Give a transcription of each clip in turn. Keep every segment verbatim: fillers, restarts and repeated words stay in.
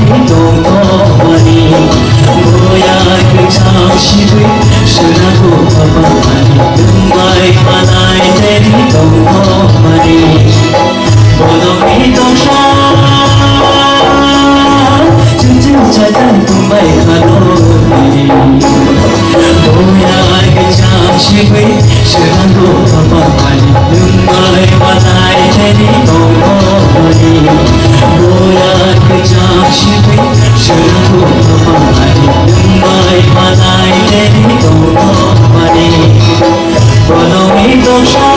Tongthokmani, boya kwcham sibui, swnamgo phapanani, nwngbai manai teri tongthokmani. Bono wi tongsa, chwng chwng chajak tongbai khanoni. Boya kwcham sibui, swnamgo phapanani, nwngbai manai teri tongthokmani. Boya kwcham sibui, swnamgo phapanani, nwngbai manai teri tongthokmani. Bono wi tongsa.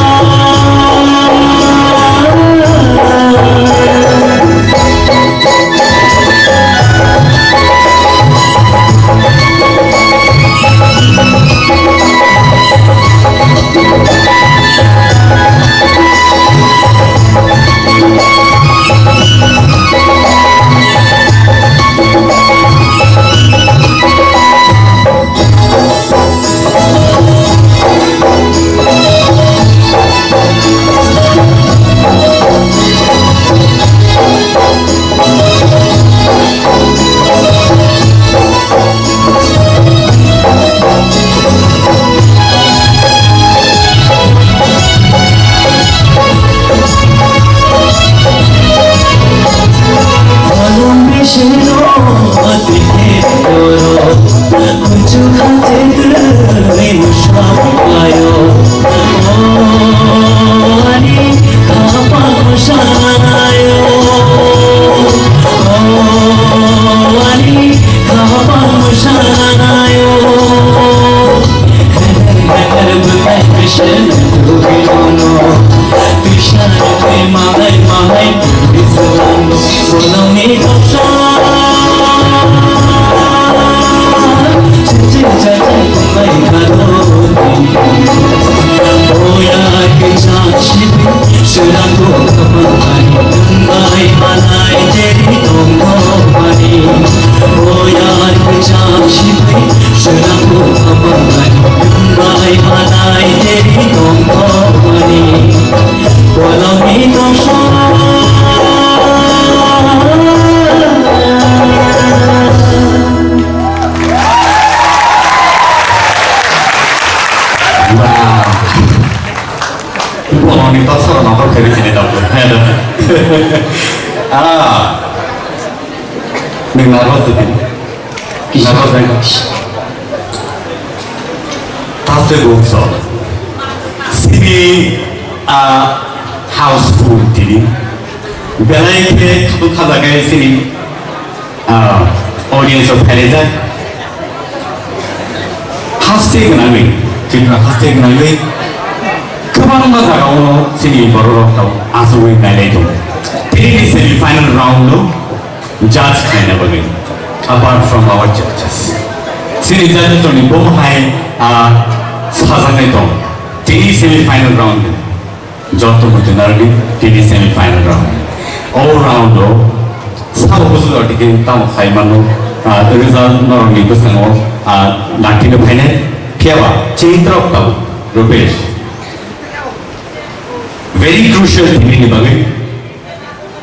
Wow. Bolongni toksoro nokol khairi sini tamo. Heda. Ah. Nwng nervous di. Nervous nai. Taste gokso. Sini, ah, houseful tini. Belai khe khajakai sini. Ah, audience rok phaijak. Haste gwnangwi, Tripura haste gwnangwi kwbangma jagao chini bororok tabuk achugwi nailai tongo. Tini ni semi final round o judge khlaina bagwi, apart from our judges. Chini judges rokni bo hai, ah, sajaknai tong. Tini semi final round. Joto muchunardi tini semi final round. O round o sabo busu jor tiki tamo khai mano, ah, result norokni bwskango, ah, naktino phainai. Phiyaba chini torok tabuk Rupesh. Very crucial tini ni bagwi.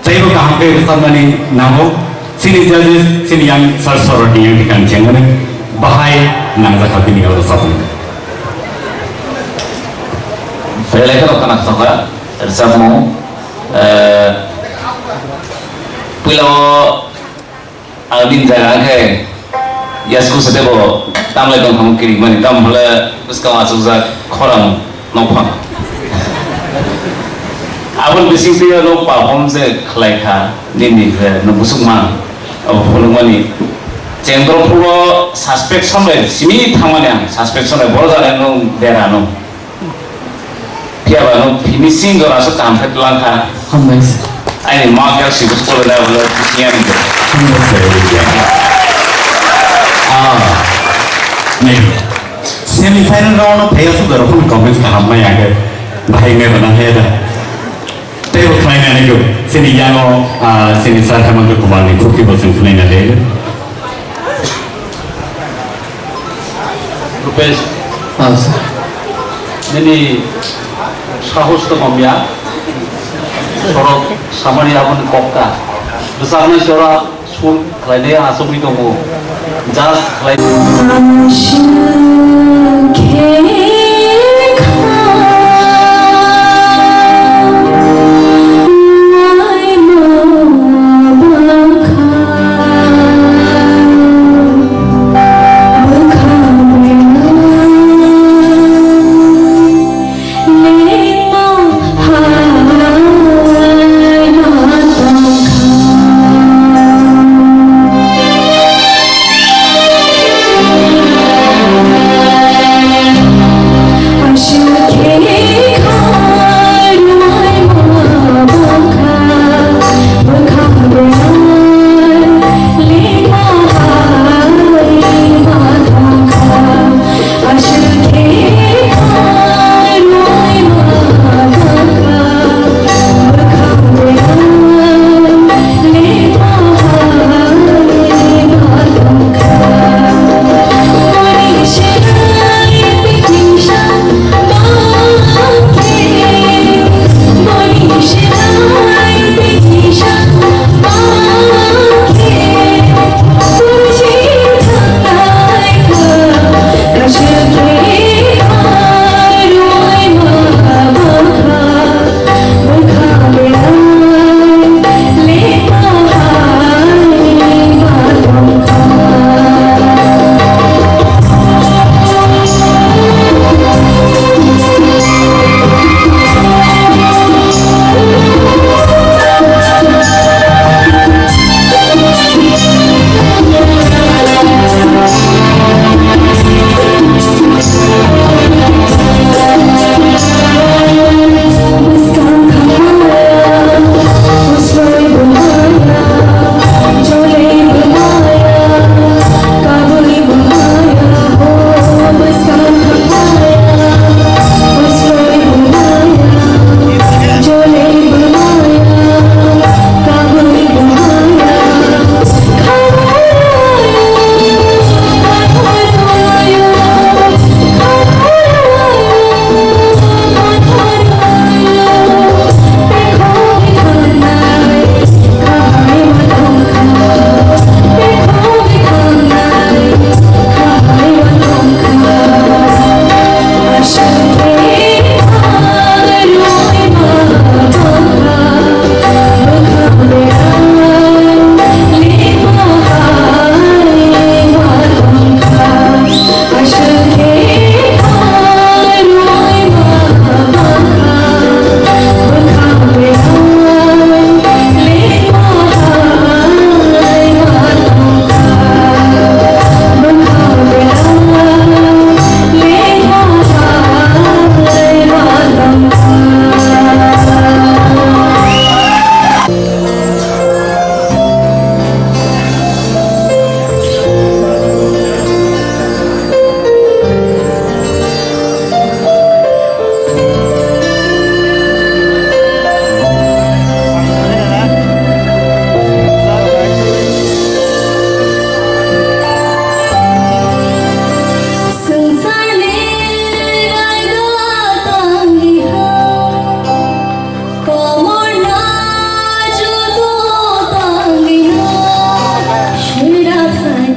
Teibo kaham khe rwchapmani nango. Chini judges, chini yang sir soroti yang tikang chengmani bahai nangjak kha bini oro sapung. Belai kheno khna thokha rwchapmung. Eh, puila o ang bini jaga khe yasku se tebo tamlai tong thangma kirimani, tamo hole bwskang achukjak khorang. Nokphang. Aboni bising twi nok perform je khlai kha, nini je no busuk mang. Abo phunukmani. Chengdrop phulo suspension bai simi thangmani ang, suspension bai boro jani no dera no. Phiyaba no finishing jora so kaham khe tlang kha. Hambai se. Aini ma khe sibus ko da bolo yang de. Hambai se. Ah. Ni. Semi final round o phaiya su daro phun comments kaham mai age. Bahai nge bana he da. Tei bo khlai nani go. Sini yango, ah, sini sir Hemant Kumar ni khukti bo sing khlai na de. Rupesh. Ah, sir. Nini sahos to komya. Sorok samani aboni kokta. Bwsaknai sora. Khlainai achugwi tongo. Just khlai.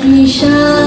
Kisa